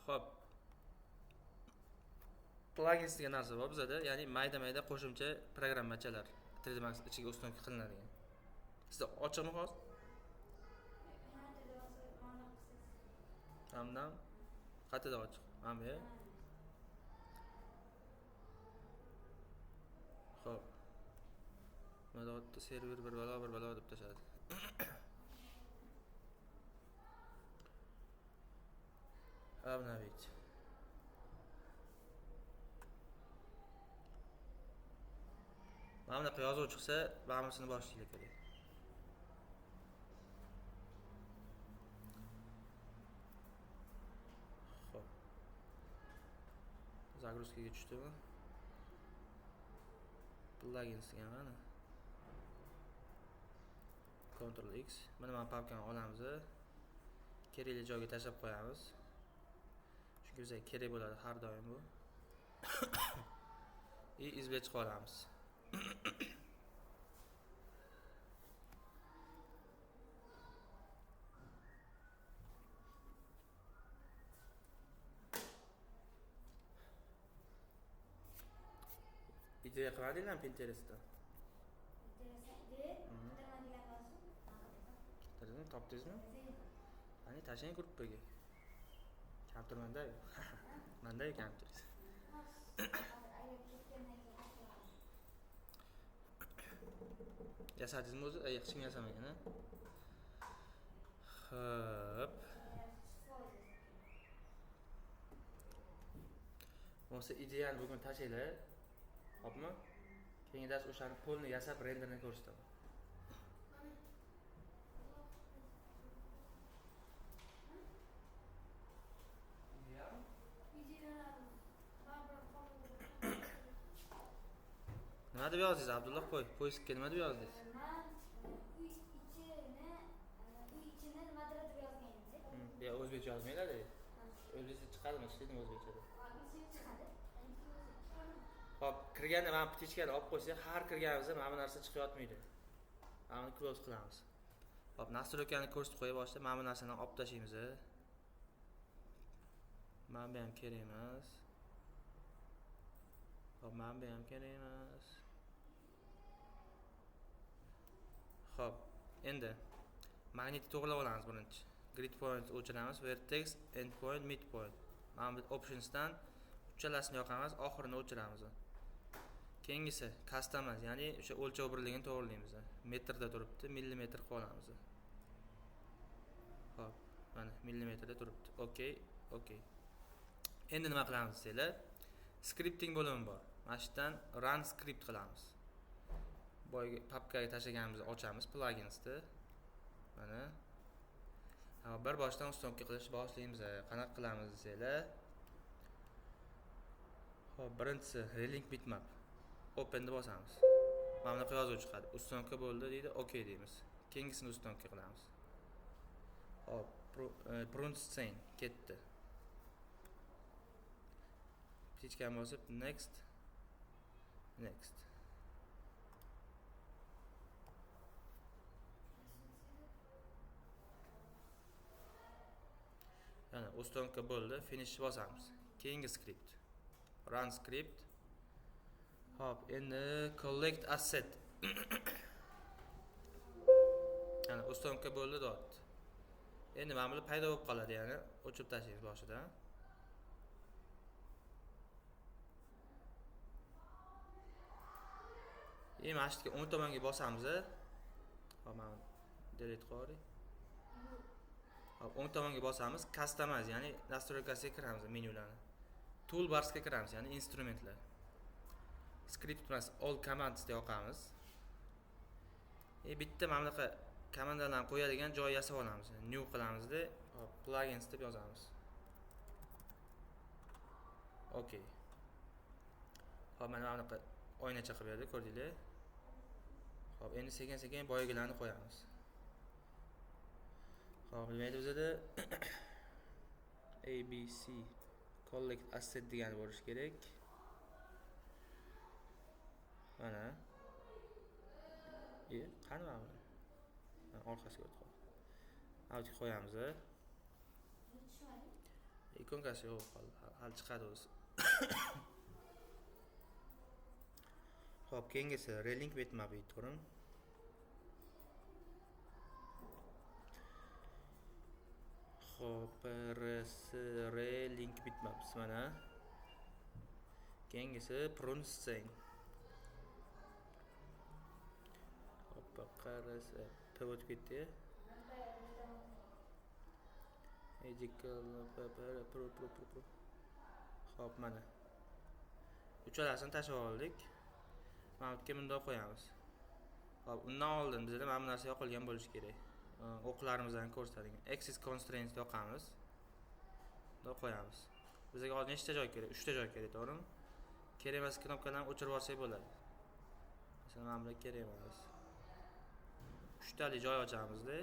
Xo'p. Plugins degan narsa bor bizada, ya'ni mayda-mayda qo'shimcha programmachalar 3D Max ichiga установка qilinadigan. Sizda ochiqmi hozir? Hamdan qayerda ochiq? Mana bu. Xo'p. Nima deyapti? Server bir balo bir balo deb tashladi. Обновить. Mana bunaqa yozuv chiqsa, mana bunisini bosishinglar kerak. Xo'p. Загрузка ga tushdimi? Plugins degan mana. Ctrl X. Mana mana papkani olamiz. Kerakli joyga tashlab qo'yamiz. Chunki bizga kerak bo'ladi har doim bu. И izga chiqib olamiz. Ideya qilmadinglarmi Pinterestda? Qidirdingmi, topdingizmi? Qani tashlang gruppaga. Kompyuter manda-yu. Manda-yu kompyuter. Yasadingizmi o'zi? Hech kim yasamagan, a? Xo'p. Bo'lmasa ideyani bugun tashlanglar. Xo'pmi? Keyingi dars o'shani polni yasab renderni ko'rsataman. Nima deb yozdingiz Abdulloh? Qo'y, poiskga nima deb yozdingiz? Men uy ichini nimadir deb yozgan edim. Bu yer o'zbekcha yozmanglar. O'zbekcha chiqadimi? Ishlaydimi o'zbekchada? Chiqadi. Xo'p, kirganda mana птичкani olib qo'ysak, har kirganimizda mana bu narsa chiqyotmaydi. Mana buni close qilamiz. Xo'p, настройкani ko'rsatib qo'ya boshlab, mana bu narsani olib tashlaymiz. Mana bu ham kerak emas. Xo'p, mana bu ham kerak emas. Xo'p, endi magnitni to'g'rilab olamiz birinchi. Grid point o'chiramiz, vertex, end point, mid point. Mana bu optionsdan uchalasini yoqamiz, oxirini o'chiramiz. Keyingisi customize, ya'ni o'sha o'lchov birligini to'g'rilaymiz. Metrda turibdi, millimetr qilib olamiz. Xo'p, mana millimetrda turibdi. Okay, okay. Endi nima qilamiz desanglar, scripting bo'limi bor. Mana shu yerdan run script qilamiz. Boyagi papkaga tashlaganimizni ochamiz, pluginsni. Mana bir boshdan uстановка qilish boshlaymiz. Qanaqa qilamiz desanglar, xo'p, birinchisi relink bitmap. Open deb bosamiz. Mana bunaqa yozuv chiqadi. Uстановка bo'ldi deydi, okay deymiz. Keyingisini uстановка qilamiz. Xo'p, prune scene ketdi. Птичкani bosib next, next. Yana uстановка bo'ldi, finish bosamiz. Keyingi script. Run script. Xo'p, endi collect asset. Yana uстановка bo'ldi deyapti. Endi mana bular paydo bo'lib qoladi, ya'ni o'chirib tashlaymiz boshida. Endi mana shu yerga o'ng tomonga bosamiz. Xo'p, mana delete qilib yuboring. Xo'p, o'ng tomonga bosamiz, customize, ya'ni настройкasiga kiramiz, menyularni. Toolbarsga kiramiz, ya'ni instrumentlar. Script emas, all commands deb yoqamiz. Bitta mana bunaqa komandalarni qo'yadigan joy yasab olamiz. New qilamizda, hop, plugins deb yozamiz. Okay. Hop, mana bunaqa oynacha qilib berdi, ko'rdinglar? Hop, endi sekin-sekin boyagilarni qo'yamiz. Hop, nima edi bizada? A B C collect asset degani bo'lishi kerak. Mana. Qani mana buni? Mana orqasiga o'tib qoldi. Avjiga qo'yamiz. Ikonkasi yo'q hali, hali chiqadi o'zi. Xo'p, keyingisi Relink bitmap to'g'rimi? Xo'p, RS Relink bitmaps mana. Keyingisi Prune Scene. Hoppa, QRS P o'tib ketdi. Magical P P Pro Pro Pro Pro. Xo'p, mana. Uchalasini tashlab oldik. Mana bu yerga bundoq qo'yamiz. Xo'p, undan oldin bizda mana bu narsa yoqilgan bo'lishi kerak. O'qlarimizdan ko'rsatadigan Axis Constraints yoqamiz. Bundoq qo'yamiz. Bizga hozir nechta joy kerak? 3 ta joy kerak, to'g'rimi? Kerak emas knopkalarni o'chirib olsak bo'ladi. Masalan, mana bular kerak emas. 3 tali joy ochamizda.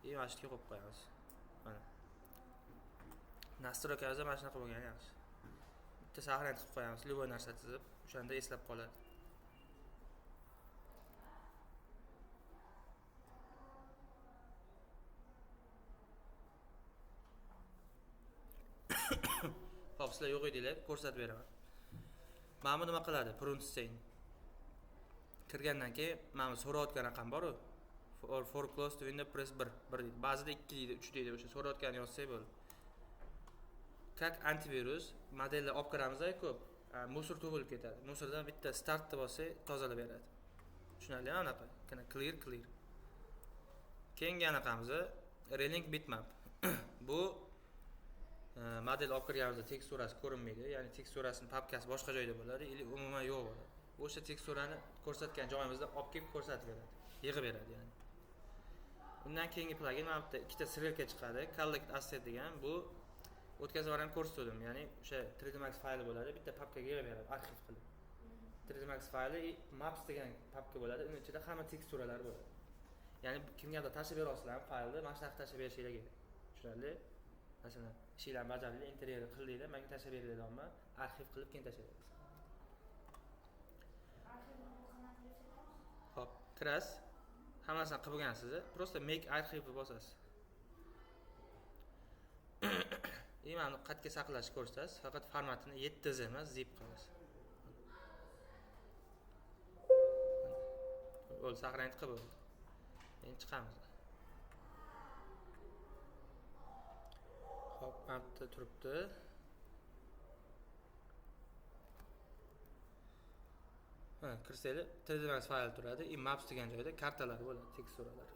И mana shu yerga qo'yib qo'yamiz. Mana. Настройкамizda mana shunaqa bo'lgani yaxshi. Bitta sahna qilib qo'yamiz, любой narsa chizib, o'shanda eslab qoladi. Xo'p, sizlar yo'q edinglar, ko'rsatib beraman. Mana bu nima qiladi? Prune Scene. Kirgandan keyin mana bu so'rayotgan raqam bor-u. For close to window press 1, 1 deydi. Ba'zida 2 deydi, 3 deydi. O'sha so'rayotganini yozsak bo'ldi. Как antivirus modelni olib kiramizda ko'p, musor tug'ilib ketadi. Musordan bitta start deb bossak tozalab beradi. Tushunarlimi anaqa? Kana clear clear. Keyingi anaqamiz Relink bitmap. Bu model olib kirganimizda teksturasi ko'rinmaydi, ya'ni teksturasining papkasi boshqa joyda bo'ladi, ili umuman yo'q bo'ladi. O'sha teksturani ko'rsatgan joyimizda olib kelib ko'rsatib beradi, yig'ib beradi ya'ni. Undan keyingi plugin mana bu yerda ikkita strelka chiqadi, collect asset degan. Bu o'tgan safar ham ko'rsatdim, ya'ni o'sha 3D Max fayli bo'ladi, bitta papkaga yig'ib beradi, arxiv qilib. 3D Max fayli maps degan papka bo'ladi, uning ichida hamma teksturalar bo'ladi. Ya'ni kimgadir tashlab bera olasizlar faylni, mana shunaqa tashlab berishinglar kerak. Tushunarli? Masalan, ishinglarni bajardinglar, interyerni qildinglar, menga tashlab beringlar deyapman, arxiv qilib keyin tashlab berasiz. Xo'p, kirasiz. Hammasini qilib bo'lgansiz, просто make archive deb bosasiz. И mana qayerga saqlashni ko'rsatasiz, faqat formatini 7z emas, zip qilasiz. Bo'ldi, saqlanib qilib bo'ldi. Endi chiqamiz. Xo'p, mana bu yerda turibdi. Ha, kirsanglar 3D Max fayl turadi, и maps degan joyda kartalar bo'ladi, teksturalar.